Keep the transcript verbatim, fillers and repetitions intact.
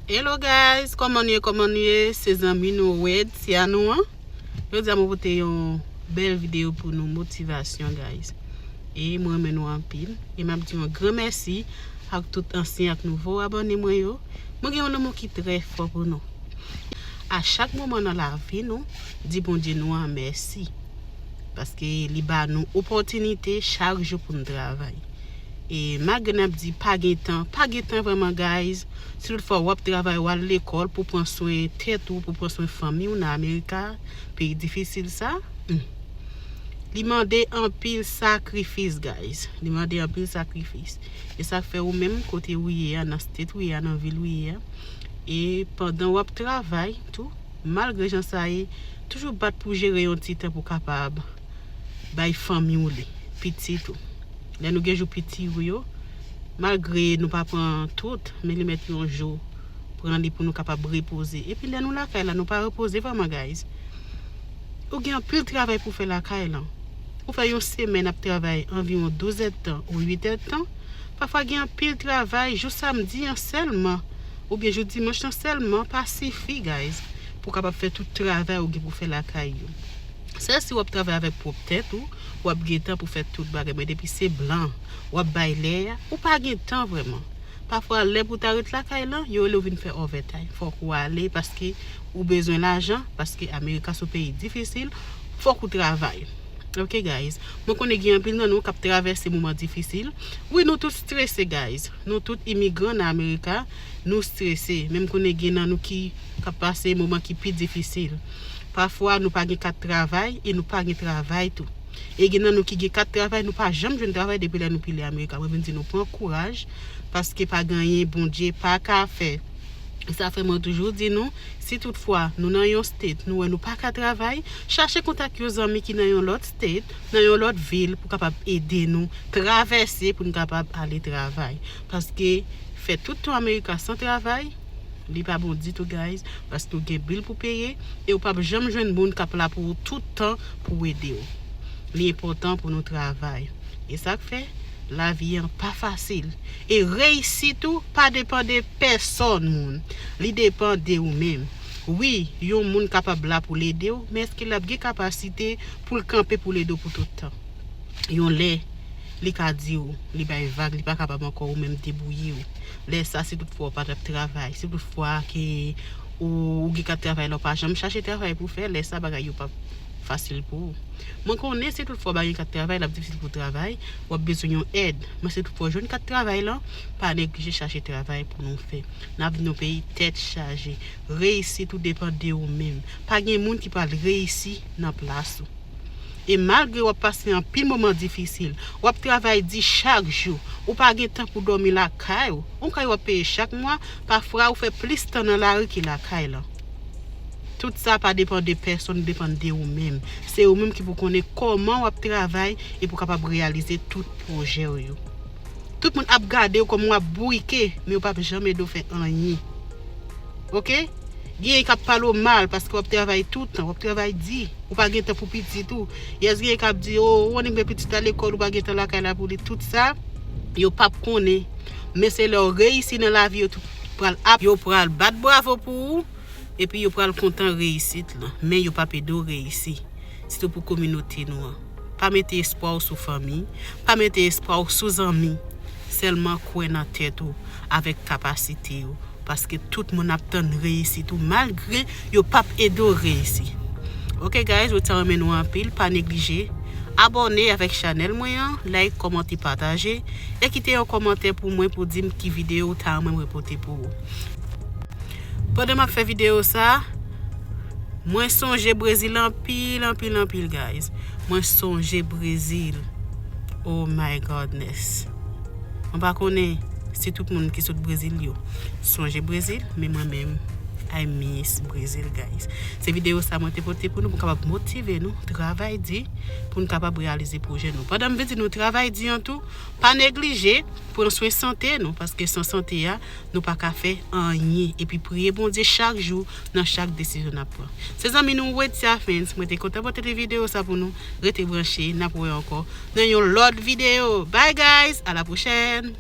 Hello guys, kòman nou ye, kòman nou ye? Se zanmi nou Wed, se a nou an. Jodi a mwen pote yon bèl videyo pou nou, motivasyon guys. E mwen renmen nou anpil. E m ap di yon gran mèsi ak tout ansyen ak nouvo abòne mwen yo. Mwen gen yon lanmou ki trè fò pou nou. A chak moman nan lavi nou, di Bondye nou an mèsi. Paske li ba nou opòtinite chak jou pou n travay. E malgre n ap di pa gen tan, pa gen tan vrèman guys. Si toutfwa w ap travay, w al lekòl pou pran swen tèt ou, pou pran swen fanmi w nan Amerika, peyi difisil sa, hmm, li mande anpil sakrifis guys. Li mande anpil sakrifis. E sa k fè ou menm kote ou ye a, nan state ou ye a, nan vil ou ye a. E pandan w ap travay tou, malgre jan sa ye, toujou bat pou jere yon ti tan pou kapab bay fanmi w li, pitit ou. Lè nou gen jou pitit ou yo, malgre nou pa pran tout, men li mèt yon jou pran li pou nou kapab repoze. Epi lè nou lakay la, nou pa repoze vrèman guys. Ou gen anpil travay pou fè lakay lan. Ou fè yon semèn ap travay anviwon douz èdtan ou uit èdtan. Pafwa gen anpil travay, jou samdi an sèlman, oubyen jou dimanch lan sèlman, pa sifi guys, pou w kapab fè tout travay ou gen pou fè lakay yo. Sèl si w ap travay avèk pwòp tèt ou, w ap gen tan pou fè tout bagay. Men depi se blan w ap bay lè a, ou pa gen tan vrèman. Pafwa lè pou w ta ret lakay lan, yo rele w vin fè overtime. Fòk ou ale paske ou bezwen lajan, paske Amerika se yon peyi difisil, fòk ou travay. Ok guys, mwen konnen gen anpil nan nou k ap travèse moman difisil. Wi, nou tout strese guys. Nou tout imigran nan Amerika, nou strese. Men m konnen gen nan nou ki k ap pase moman ki pi difisil. Pafwa nou pa gen kat travay e nou pa gen travay tou. E gen nan nou ki gen kat travay, nou pa janm jwenn travay depi lè nou pile Amerika. Mwen vin di nou pran kouraj, paske pa gen anyen Bondye pa ka fè. E sa fè mwen toujou di nou, si toutfwa nou nan yon state, nou wè nou pa ka travay, chache kontak yon zanmi ki nan yon lòt state, nan yon lòt vil pou kapab ede nou travèse pou nou kapab ale travay. Paske fè tout tan Amerika san travay, li pa bon ditou guys, paske ou gen bil pou peye e ou p ap janm jwenn moun k ap la pou ou tout tan pou ede w. Li enpòtan pou nou travay. E sa k fè lavi an pa fasil. E reyisit ou pa depann de pèsòn moun. Li depann de ou menm. Wi, yon moun kapab la pou l ede w, men èske l ap gen kapasite pou l kanpe pou l ede w pou tout tan? Yon lè, li ka di w, li bay vag, li pa kapab ankò, ou menm debouye w. Lè sa, si toutfwa w pa t ap travay, si toutfwa ke ou, ou gen kat travay la, ou pa janm chache travay pou fè, lè sa bagay yo p ap fasil pou ou. Mwen konnen si toutfwa w pa gen kat travay, l ap difisil pou w travay, w ap bezwen yon èd. Men si toutfwa w jwenn kat travay lan, pa neglije chache travay pou nou fè. N ap viv nan peyi tèt chaje. Reyisit ou depann de ou menm. Pa gen moun ki pral reyisi nan plas ou. E malgre w ap pase anpil moman difisil, w ap travay di chak jou, ou pa gen tan pou dòmi lakay ou, yon kay w ap peye chak mwa, pafwa ou fè plis tan nan lari ke lakay lan. Tout sa pa depann de pèsòn, depann de ou menm. Se ou menm ki pou konnen kòman w ap travay e pou kapab reyalize tout pwojè w yo. Tout moun ap gade w kòm w ap bourike, men yo p ap janm ede w fè anyen. Ok? Genyen k ap pale w mal paske w ap travay tout tan, w ap travay di. Ou pa gen tan pou pitit ou. Yes, genyen k ap di, "O, ou konnen men pitit la lekòl, ou pa gen tan lakay la pou li." Tout sa, yo p ap konnen. Men se lè w reyisi nan lavi, yo tout pral ap, yo pral bat bravo pou ou, epi yo pral kontan reyisit lan. Men yo p ap ede w reyisi. Sitou pou kominote nou an. Pa mete espwa w sou fanmi, pa mete espwa w sou zanmi. Sèlman kwè nan tèt ou avèk kapasite w. Paske tout moun ap tann reyisit ou malgre yo p ap ede w reyisi. Ok guys, Wed sa renmen nou anpil, pa neglije abòne avèk chanèl mwen an, like, kòmante, pataje, e kite yon kòmantè pou mwen pou di m ki videyo ou ta renmen m repote pou ou. Pandan m ap fè videyo sa, mwen sonje Brezil anpil, anpil, anpil, guys. Mwen sonje Brezil. Oh my goodness. Mwen pa konnen si tout moun ki sot Brezil yo sonje Brezil, men mwen menm, I miss Brezil, guys. Se videyo sa mwen te pote pou nou, pou kapab motive nou, travay di, pou n kapab reyalize pwojè nou. Pandan m vin di nou travay di an tou, pa neglije pran swen sante nou, paske san sante a, nou pa ka fè anyen. Epi priye Bondye chak jou nan chak desizyon n ap pran. Se zanmi nou Wed Siafens, mwen te kontan pote videyo sa pou nou. Rete branche, n ap wè ankò nan yon lòt videyo. Bye guys, a la pwochèn!